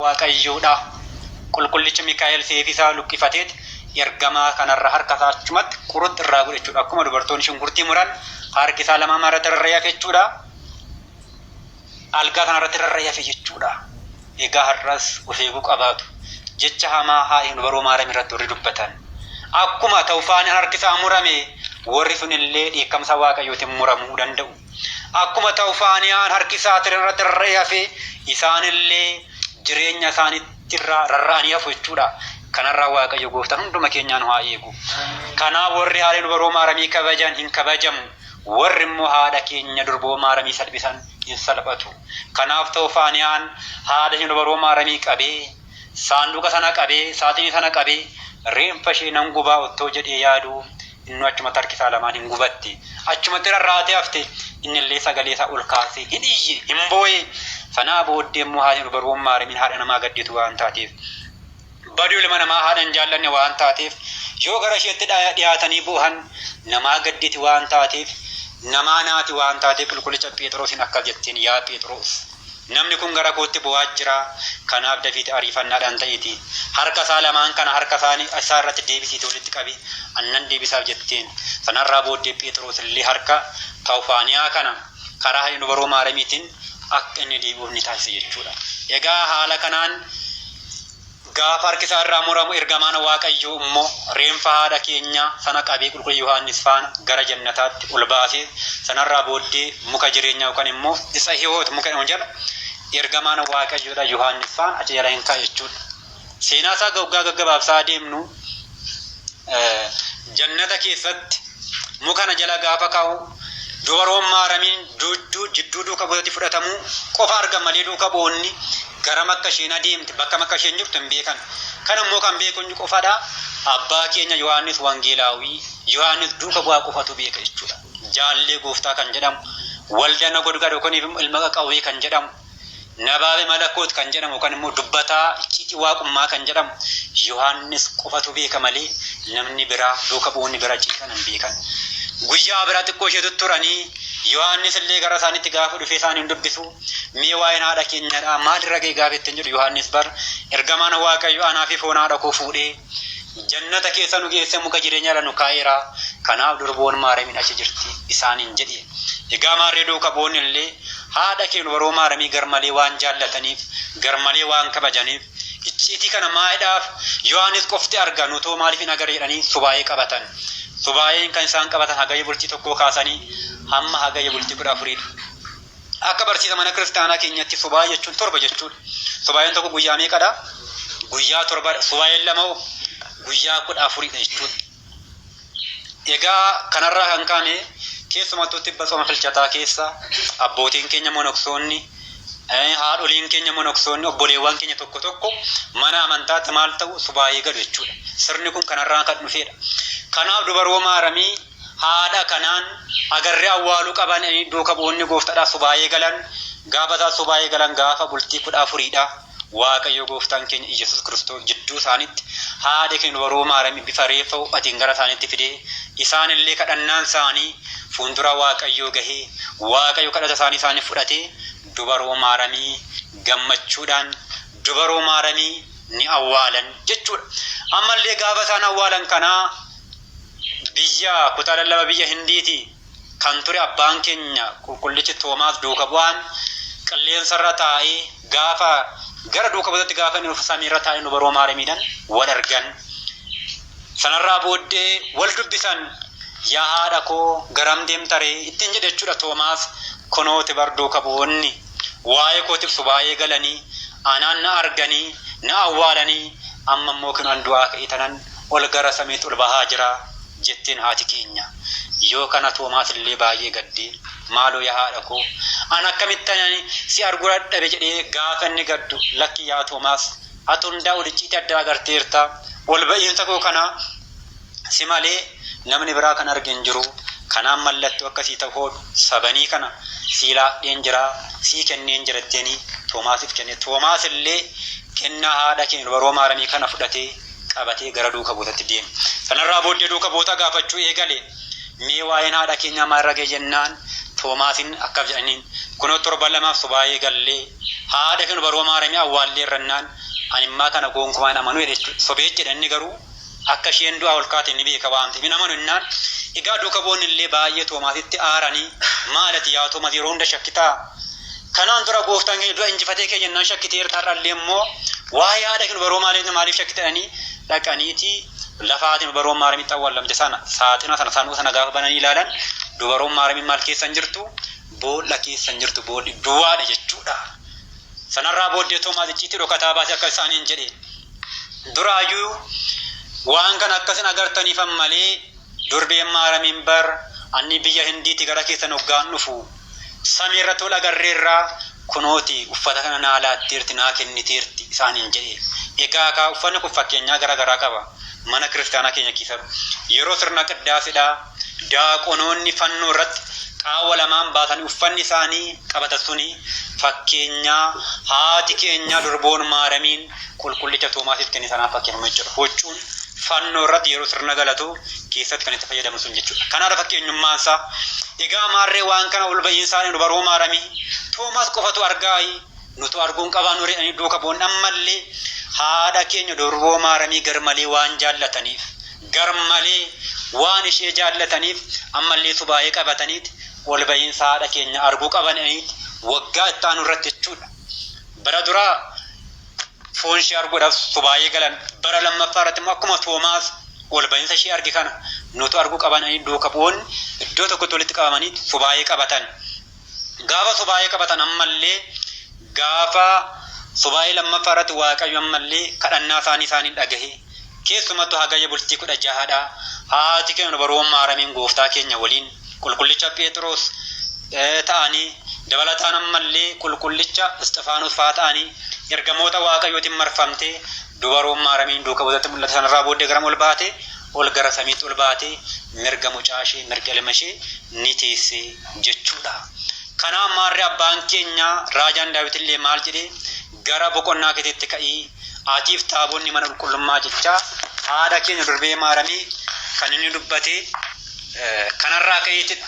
Waaqayyoodha. Qulqullichi Mikaa'el seefii isaa luqqifateet ergamaa kanarra harka isaa achumatti qurux irraa godhe jechuudha. Akkuma dubartoonni shunkurtii muran harki isaa lamaan irratti rarra'ee hafe jechuudha. Algaa kanarratti rarra'ee hafe jechuudha. Egaa har'as of eeguu qabaatu. Jecha hamaa haadha dubaroo Maariyaam irratti warri dubbatan. Akkuma Tawfaan harki isaa murame warri sun illee dheekkamsa Waaqayyootiin muramuu danda'u. Akkuma Tawfaaniyaan harki isaa irratti rarra'ee hafe isaan illee jireenya isaaniitti irraa rarra'anii hafu jechuudha. Kanarraa Waaqayyo gooftaan hunduma keenyaa nu haa eegu. Kanaaf warri haadha dubaroo Maaramii kabajan hin kabajamu. Warri immoo haadha keenya durboo Maaramii salphisan hin salphatu. Kanaaf Tawfaaniyaan haadha dubaroo Maaramii qabee saanduqa sana qabee saaxinii sana qabee reenfa ishee nan gubaa ottoo jedhee yaadu inni achumatti harki isaa lamaan hin gubatti. Achumatti rarraatee hafte inni illee sagalee isaa ol kaasee hin iyye hin boo'e. Sanaa booddee immoo haadha dubaroo Maaramiin haadha namaa gadditu waan taateef baduu ilma namaa haadha hin jaallanne waan taateef yoo gara isheetti dhiyaatanii boo'an namaa gadditi waan taateef namaa naati waan taateef qulqullicha Phexrosin akkas jetteen, yaa Phexros, namni kun gara kootti boo'aa jira, kanaaf dafiiti ariifannaadhaan ta'iti harka isaa lamaan kana harka isaa irratti deebisiiti walitti qabi, annan deebisaaf jetteen. Sanarraa booddee Phexros illee harka Tawfaaniyaa kana karaa haadha dubaroo Maaramiitiin akka inni deebi'uuf ni taasise jechuudha. Egaa haala kanaan gaafa harki isaa irraa muramu ergamaan Waaqayyoo immoo reenfa haadha keenyaa sana qabee qulqulluu Yohaannis faana gara jannataatti ol baasee sanarraa booddee muka jireenyaa yookaan immoo isa hiwoot muka jedhamu jala ergamaan Waaqayyoodha Yohaannis faana achi jala hin kaa'e jechuudha. Seenaa isaa gaggaa gaggabaabsaa adeemnu jannata keessatti muka kana jala gaafa kaa'u dubaroon Maaramiin jidduu duuka bu'ootatti fudhatamuu qofa argan malee duuka bu'oonni garam akka isheen adeemte bakka akka isheen jirtu hin beekan. Kan immoo kan beeku qofadha. Abbaa keenya Yohaannis Wangeelaawii Yohaannis duuka bu'aa qofatu beeka jechuudha. Jaallee gooftaa kan jedhamu, walda nagodgad yookaan ilma qaqawwee kan jedhamu, nabaabe malakoot kan jedhamu yookaan immoo dubbataa icciitii waaqummaa kan jedhamu Yohaannis qofatu beeka malee namni biraa duuka bu'oonni biraa icciitii kana hin beekan. Guyyaa biraa xiqqoo isheetu turanii Yohaannis illee gara isaaniitti gaafa dhufee isaaniin dubbisu, mee waa'een haadha keenyadha maalirra ga'e gaafa ittiin jedhu, Yohaannis bar ergamaan Waaqayyo anaa fi foon haadha koo fuudhee jannata keessa nu geesse, muka jireenyaa irra nu kaa'eera, kanaaf durboon Maaramiin achi jirti isaaniin jedhe. Egaa maarree duuka bu'oonni illee haadha keenya dubaroo Maaramii garmalee waan jaallataniif, garmalee waan kabajaniif, icciitii kana maayidhaaf Yohaannis qofti arga, nutoo maaliif hin agarre jedhanii subaa'ee qabatan. Subaa'een kan isaan qabatan hagayya bultii 1 kaasanii hamma hagayya bultii 14dha. Akka barsiisa mana kiristaanaa keenyatti subaa'ee jechuun 7 jechuudha. Subaa'een tokko guyyaa meeqadha? Guyyaa 7dha. Subaa'een lama guyyaa 14dha jechuudha. Egaa kanarraa kan kaane keessumattuu tibba tsooma filchataa keessa abbootiin keenya monoksoonni, haadholiin keenya monoksoonni, obboleewwan keenya tokko tokko mana amantaatti maal ta'u, subaa'ee galu jechuudha. Sirni kun kanarraa kan dhufedha. Kanaaf dubaroo Maaramii haadha kanaan agarree awwaaluu qaban duuka bu'oonni gooftaadhaa subaa'ee galan. Gaafa isaan subaa'ee galan gaafa bultii 14dha. Waaqayyo gooftaan keenya Iyyasuus Kiristoos jidduu isaaniitti haadha keenya dubaroo Maaramii bifa reeffa ho'atiin gara isaaniitti fidee isaan illee kadhannaan isaanii fuuldura Waaqayyoo gahee Waaqayyo kadhata isaanii isaanii fudhatee dubaroo Maaramii gammachuudhaan dubaroo Maaramii ni awwaalan jechuudha. Ammallee gaafa isaan awwaalan kanaa biyya kutaa lallaba biyya Hindiiti kan ture abbaan keenya qulqullichi Toomaas duuka bu'aan qilleensarra taa'ee gaafa gara duuka bu'aatti gaafa inni dhufu samiirra taa'ee dubaroo Maaramiidhaan wal argan. Sanarraa booddee wal dubbisan, yaa haadha koo garam deemta ree ittiin jedhe jechuudha Toomaas, kunooti bar duuka bu'oonni waa'ee kootiif subaa'ee galanii anaan na arganii na awwaalanii amma immoo kinoo du'aa ka'ee tanan ol gara samiitti ol bahaa jira jetteen haati keenya. Yoo kana Toomaas illee baay'ee gaddee, maaloo yaa haadha koo an akkamittan si arguu dadhabe jedhee gaafa inni gaddu, lakki yaa Toomaas, ati hundaa ol icciitii addaa agarteerta, ol ba'iinsa koo kana si malee namni biraa kan arge hin jiru, kanaan mallattoo akkasii ta'u hodhu sabanii kana sii laadheen jira, sii kenneen jira jetteeni Toomaasiif kenne. Toomaas illee kennaa haadha keenya dubaroo Maaramii kana fudhatee qabatee gara duuka buutatti deeme. Sanarraa booddee duuka buuta gaafachuu eegale. Mee waa'een haadha keenyaa maal irra ga'e jennaan Toomaasiin akkas jedhaniin kunoo torban lamaaf subaayee gallee haadha keenya dubaroo Maaramii awwaallee irrannaan animmaa kana gonkumaa hin amanu jedhe jechuudha. Sobee jedha inni garuu akka isheen du'aa ol kaate ni beeka waan ta'eef hin amanu innaan egaa duuka bu'oonni illee baay'ee Toomaasitti aaranii maalati yaa Toomaas yeroo hunda shakkitaa kanaan dura gooftaan keenya du'a injifatee kee jennaan shakkiteerta har'allee immoo waa'ee haadha keenya dubaroo maaliif shakkite jedhanii dhaqaniiti lafaatiin dubaroon Maaramitti awwaalamte sana saaxina sana sanuu sana gaafa bananii ilaalan dubaroon Maaramii maal keessa hin jirtu boolla keessa hin jirtu boolli duwwaadha jechuudha. Sanarraa booddee Toomaas icciitii dhokataa baasee akka isaaniin jedhe duraayyuu waan kana akkasin agartaniifan malee durbeen Maaramiin bar anni biyya Hindiitti gara keessan hoggaan dhufu samii irratti ol agarreerraa kunooti uffata kana naa laatteerti naa kenniteerti isaaniin jedhe. Egaa kaa uffanni kun fakkeenyaa gara garaa qaba. Mana kiristaanaa keenya keessatti yeroo sirna qiddaasedhaa daaqonoonni fannoo irratti qaawwa lamaan baasanii uffanni isaanii qabatan suni fakkeenyaa haati keenya durboon Maaramiin qulqullicha Toomaasiif kenne sanaaf fakkeeffama jechuudha. Huccuun fannoo irratti yeroo sirna galatu keessatti kan itti fayyadamu sun jechuudha. Kanaadha fakkeenyummaan isaa. Egaa maarree waan kana ol ba'iinsaa dubaroo Maaramii Toomaas qofatu argaayi nutu arguun qabaannu jedhanii duuka bu'oonni ammallee haadha keenya durboo Maaramii garmalee waan jaallataniif garmalee waan ishee jaallataniif ammallee subaayee qabataniiti ol ba'iinsa haadha keenya arguu qabaniiti waggaa itti aanu irratti jechuudha. Bara duraa foon ishee arguudhaaf subaayee galan bara lammaffaa irratti immoo akkuma Toomaas ol ba'iinsa ishee arge kana nutu arguu qabanii duuka bu'oonni iddoo tokkotti walitti qabamanii subaayee qabatan. Gaafa subaayee qabatan ammallee gaafa subaayee lammaffaa irratti Waaqayyo ammallee kadhannaa isaanii isaanii dhagahe keessumattuu hagayya bultii 16dha haati keenya dubaroon Maaramiin gooftaa keenya waliin qulqullicha Phexros ta'anii dabalataan ammallee qulqullicha Isxifaanos fa'aa ta'anii ergamoota Waaqayyootiin marfamtee dubaroon Maaramiin duuka buutatti mul'ate sanarraa booddee garam ol baate ol gara samiitti ol baate mirga mucaa ishee mirga ilma ishee ni teesse jechuudha. Kanaaf maarree abbaan keenya raajaan Daawit illee maal jedhee gara boqonnaa keetiitti ka'ii atiif taabonni mana qulqullummaa jechaa haadha keenya durbee Maaramii kan inni dubbate kanarraa ka'eetidha.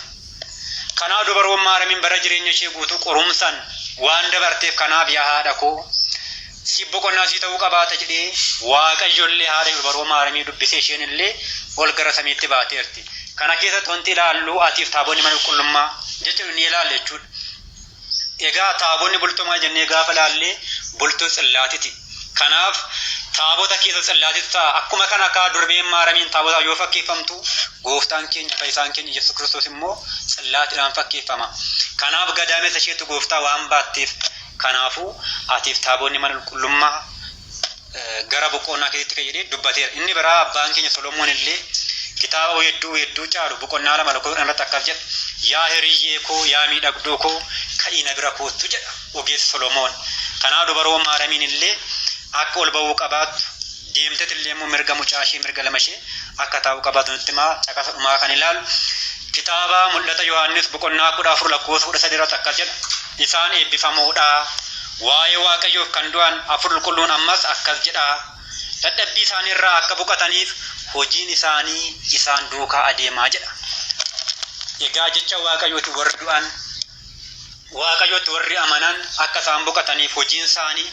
Kanaaf dubaroon Maaramiin bara jireenya ishee guutuu qorumsaan waan dabarteef kanaaf yaa haadha koo si boqonnaa sii ta'uu qabaata jedhee Waaqayyo illee haadha dubaroo Maaramii dubbisee isheen illee ol gara samiitti baateerti. Kana keessatti wanti ilaallu atiif taabonni mana qulqullummaa jechuun ni ilaalla jechuudha. Egaa taabonni bultumaa jennee gaafa ilaalle bultuu tsillaatiti. Kanaaf taabota keessa tsillaatitu ta'a. Akkuma kana akka durbeen Maaramiin taabota yoo fakkeeffamtu gooftaan keenya fayyisaan keenya Yesuus Kiristoos immoo tsillaatiidhaan fakkeeffama. Kanaaf gadaamessa isheetu gooftaa waan baatteef kanaafuu atiif taabonni mana qulqullummaa gara boqonnaa keessatti kan jedhee dubbateera. Inni biraa abbaan keenya Solomoon illee kitaaba hedduu hedduu caalu boqonnaa 2 lakkoofsa irratti akkas jedha. Yaa hiriyyee koo yaa miidhagduu koo ka'ii na bira koottu jedha ogeessi Solomoon. Kanaaf dubaroo Maaramiin illee akka ol ba'uu qabaattu deemteet illee immoo mirga mucaa ishee mirga lama ishee akka taa'uu qabaattu nutti himaa caqasa dhumaa kan ilaalu. Kitaaba mul'ata Yohaannis boqonnaa 14 lakkoofsa 13 irratti akkas jedha. Isaan eebbifamoodha. Waa'ee Waaqayyoof kan du'an afur qulqulluun ammas akkas jedha. Dadhabbii isaanii irraa akka boqotaniif hojiin isaanii isaan duukaa adeemaa jedha. Egaa jecha Waaqayyooti warri du'an Waaqayyootti warri amanan akka isaan boqotaniif hojiin isaanii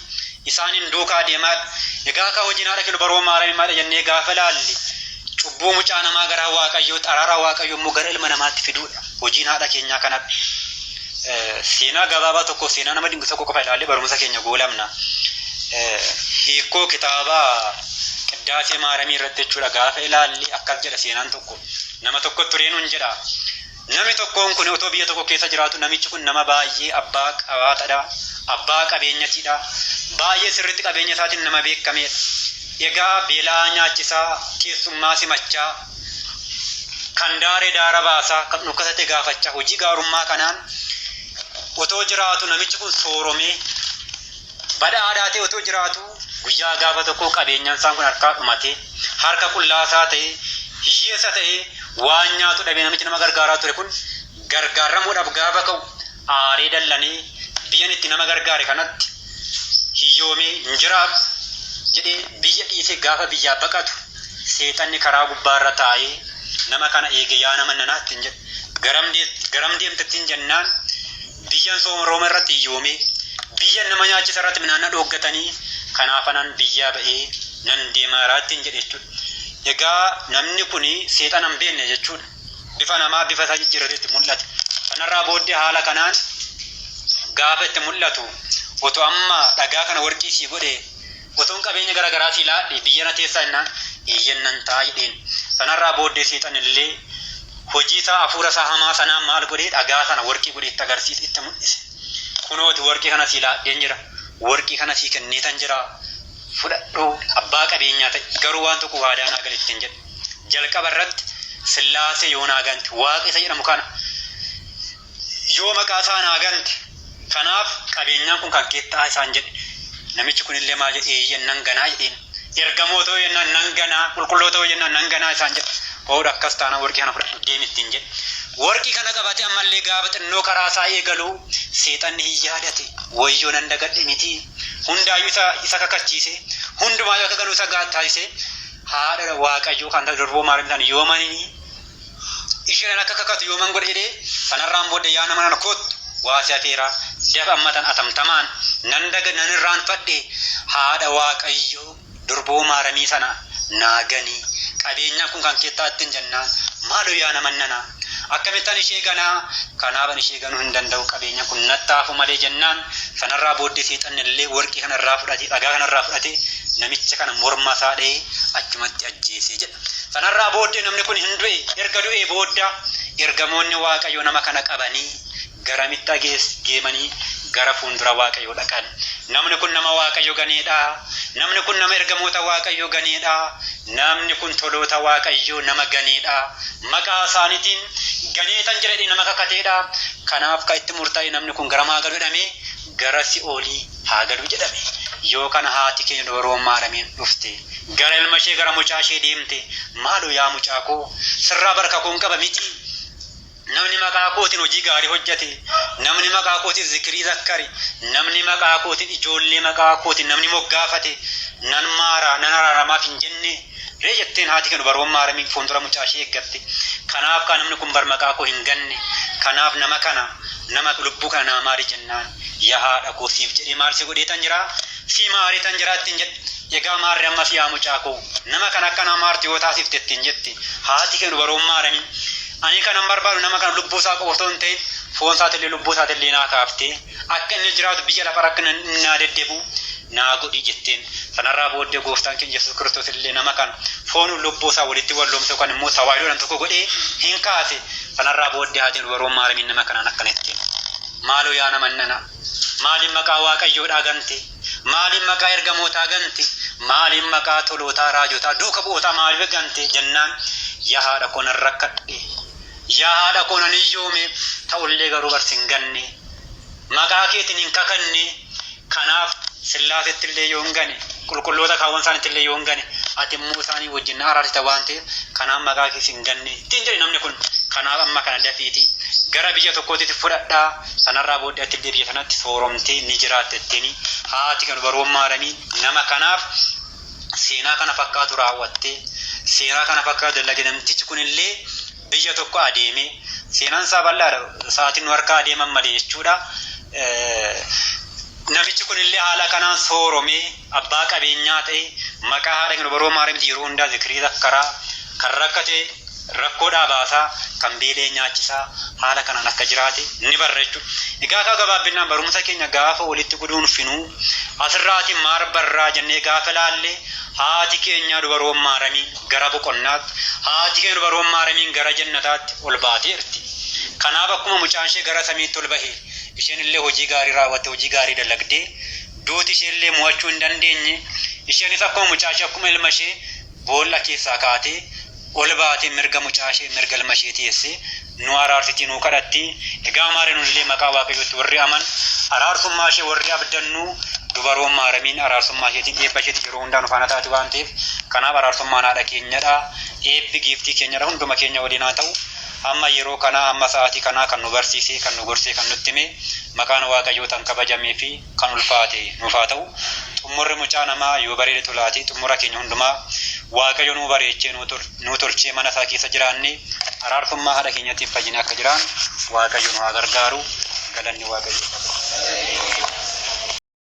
isaaniin duukaa adeemaadha. Egaa akka hojiin haadha keenya dubaroo Maaramii maadha jennee gaafa ilaalle cubbuu mucaa namaa gara Waaqayyootti araara Waaqayyoo immoo gara ilma namaatti fiduudha. Hojiin haadha keenyaa kanadha. Seenaa gabaabaa tokko seenaa nama dinqu tokko qofa ilaallee barumsa keenya goolabna. Hiikoo kitaaba Qiddaasee Maaramii irratti jechuudha gaafa ilaalle akkas jedha seenaan tokko. Nama tokko turee nuun jedha. Namni tokkoon kun otoo biyya tokko keessa jiraatu namichi kun nama baay'ee abbaa qabaatadha. Abbaa qabeenyatiidha. Baay'ee sirriitti qabeenya isaatiin nama beekameedha. Egaa beela'aa nyaachisaa, keessummaa simachaa, kan daaree daara baasaa, kan dhukkubsate gaafachaa hojii gaarummaa kanaan otoo jiraatu namichi kun sooromee badhaadhaa ta'e otoo jiraatu guyyaa gaafa tokko qabeenyaan isaan kun harkaa dhumatee harka qullaasaa ta'e hiyyeessa ta'e waan nyaatu dhabee namichi nama gargaaraa ture kun gargaaramuudhaaf gaafa ka'u aaree dallanii biyyan itti nama gargaare kanatti hiyyoomee hin jiraatu jedhee biyya dhiisee gaafa biyyaa baqatu seexanni karaa gubbaarra taa'ee nama kana eege yaa nama nanaa ittiin jedhe. Garam deemtettiin jennaan biyyan soorooma irratti hiyyoomee biyya nama nyaachisa irratti midhaan na dhooggatanii kanaafanan biyyaa ba'ee nan deemaa ittiin jedhe jechuudha. Egaa namni kun seexana hin beekne jechuudha. Bifa namaa bifa isaa jijjiirratee itti mul'ate. Kanarraa booddee haala kanaan gaafa itti mul'atu otoo amma dhagaa kana warqii sii godhe otoon qabeenya garaagaraa sii laadhe biyya na teessaa jennaan eeyyan nan ta'a jedheen. Sanarraa booddee seexan illee hojii isaa hafuura isaa hamaa sanaan maal godhee dhagaa sana warqii godhee itti agarsiise itti mul'ise. Kunooti warqii kana sii laadheen jira. Warqii kana sii kenneetan jira. Fudhadhuu abbaa qabeenyaa ta'e garuu waan tokko waadaa naa gali ittiin jedhe. Jalqaba irratti Sillaasee yoo naa gante waaqa isa jedhamu kana yoo maqaa isaa naa gante kanaaf qabeenyaan kun kan kee ta'a isaan jedhe. Namichi kun illee maal jedhe eeyyan nan ganaa jedheen. Ergamoota yoo jennaan nan ganaa qulqulloota yoo jennaan nan ganaa isaan jedhe. Hoodha akkas taanaan warqii kana fudhadhu deemi ittiin jedhe. Warqii kana qabate ammallee gaafa xinnoo karaa isaa eegalu seexanni hin yaadate wayyoo nan dagadhe miti. Hundaayyuu isa kakachiise hundumaayyuu akka ganuu isa taasise haadha waaqayyoo kan taate durboo Maariyaam sana yoomanii isheen akka kakatu yooman godhe jedhee sanarraan booddee yaa nama nana kottu waa si hafeera dafa ammatan atamtamaan nan daga nan irraanfadhe haadha waaqayyoo durboo Maaramii sana naa ganii qabeenyaan kun kan kee taattiin jennaan maaloo yaa nama nana akkamittan ishee ganaa kanaafan ishee ganuu hin danda'u qabeenya kun nattaafu malee jennaan sanarraa booddee seexanni illee warqii kanarraa fudhate dhagaa kanarraa fudhate namicha kana morma isaa dha'ee achumatti ajjeesee jedha. Sanarraa booddee namni kun hin du'e erga du'ee booda ergamoonni waaqayyoo nama kana qabanii garamitti geemanii gara fuuldura waaqayyoo dhaqan. Namni kun nama waaqayyo ganeedha. Namni kun nama ergamoota waaqayyoo ganeedha. Namni kun toloota waaqayyoo nama ganeedha. Maqaa isaaniitiin ganeetan jira jedhee nama kakateedha. Kanaaf kan itti murtaa'e namni kun gara maa galu jedhame gara si'oolii haa galu jedhame. Yoo kana haati keenya dubaroo Maaramiin dhufte gara ilma ishee gara mucaa ishee deemte maaloo yaa mucaa koo sirraa barka koon qaba miti. Namni maqaa kootiin hojii gaarii hojjete, namni maqaa kootiin zikirii zakkari, namni maqaa kootiin ijoollee maqaa kootiin namni moggaafate nan maaraa nan araaramaaf hin jenne ree jetteen haati keenya dubaroon Maaramiin fuuldura mucaa ishee eeggatte. Kanaaf kan namni kun bar maqaa koo hin ganne, kanaaf nama kana nama lubbuu kana naa maari jennaan yaa haadha koo siif jedhee maal si godheetan jira si maareetan jira ittiin jedhe. Egaa maarri ammas yaa mucaa koo nama kana akka naa maartu yoo taasifte ittiin jette haati keenya dubaroon Maaramiin. Ani kanan barbaadu nama kana lubbuu isaa qofa osoo hin ta'in foon isaatillee lubbuu isaatillee naa kaaftee akka inni jiraatu biyya lafa akka naa deddeebi'u naa godhi jetteen. Sanarraa booddee gooftaan keenya Yesuus Kiristoos illee nama kana foon lubbuu isaa walitti walloomse yookaan immoo tawaayidoodhaan tokko godhee hin kaase. Sanarraa booddee haati dubaroon Maaramiin nama kanaan akkana jetteen. Maaloo yaa nama nana maaliin maqaa waaqayyoodhaa gante maaliin maqaa ergamootaa gante maaliin maqaa tolootaa raajotaa duuka bu'ootaa maaliif gante jennaan yaa haadha koo nan rakkadhe yaa haadha koo nan hiyyoome ta'ullee garuu barsi hin ganne maqaa keetiin hin kakanne kanaaf Sillaasetti illee yoo hin gane qulqulloota kaawwan isaaniitti illee yoo hin gane ati immoo isaanii wajjin na araarsita waan ta'eef kanaaf maqaa kees hin ganne ittiin jedhe namni kun kanaaf amma kana dafiiti gara biyya tokkootti fudhadhaa sanarraa booddee ati illee biyya sanatti sooromtee ni jiraatte ittiin haati kan dubaroon Maaramiin nama kanaaf seenaa kana fakkaatu raawwattee seenaa kana fakkaatu dalage namtichi kun illee biyya tokko adeeme seenaan isaa bal'aadha sa'aatiin nu harkaa adeeman malee jechuudha. Namichi kun illee haala kanaan sooromee abbaa qabeenyaa ta'e maqaa haadha keenya dubaroo Maariyaamitti yeroo hundaa zikirii zakkaraa kan rakkate rakkoodhaa baasaa kan beelee nyaachisaa haala kanaan akka jiraate ni barra jechuudha. Egaa akka gabaabbinaan barumsa keenya gaafa walitti guduunfinuu asirraati maar barraa jennee gaafa ilaalle haati keenya dubaroon Maaramiin gara boqonnaatti haati keenya dubaroon Maaramiin gara jannataatti ol baateerti. Kanaaf akkuma mucaan ishee gara samiitti ol bahe isheen illee hojii gaarii raawwatte hojii gaarii dalagdee duuti ishee illee mo'achuu hin dandeenye isheenis akkuma mucaa ishee akkuma ilma ishee boolla keessaa kaatee ol baatee mirga mucaa ishee mirga ilma ishee teessee nu araarsitii nu kadhatti. Egaa maaree nullee maqaa waaqayyootti warri aman araarsummaa ishee warri abdannu dubaroon Maaramiin araarsummaa isheetiin eebba isheetiin yeroo hundaa nu faana taati waan ta'eef kanaaf araarsummaan haadha keenyadha. Eebbi giiftii keenyadha hunduma keenya waliin haa ta'u. Amma yeroo kanaa amma sa'aatii kanaa kan nu barsiise kan nu gorsee kan nutti hime maqaan waaqayyoo tan kabajamee fi kan ulfaate nuuf haa ta'u. Xumurri mucaa namaa yoo bareede tolaati xumura keenya hundumaa Waaqayyo nuu bareechee nuu tolchee mana isaa keessa jiraannee araarsummaa haadha keenyatiif fayyinee akka jiraannu Waaqayyo nu haa gargaaru. Galanni Waaqayyoof haa ta'u.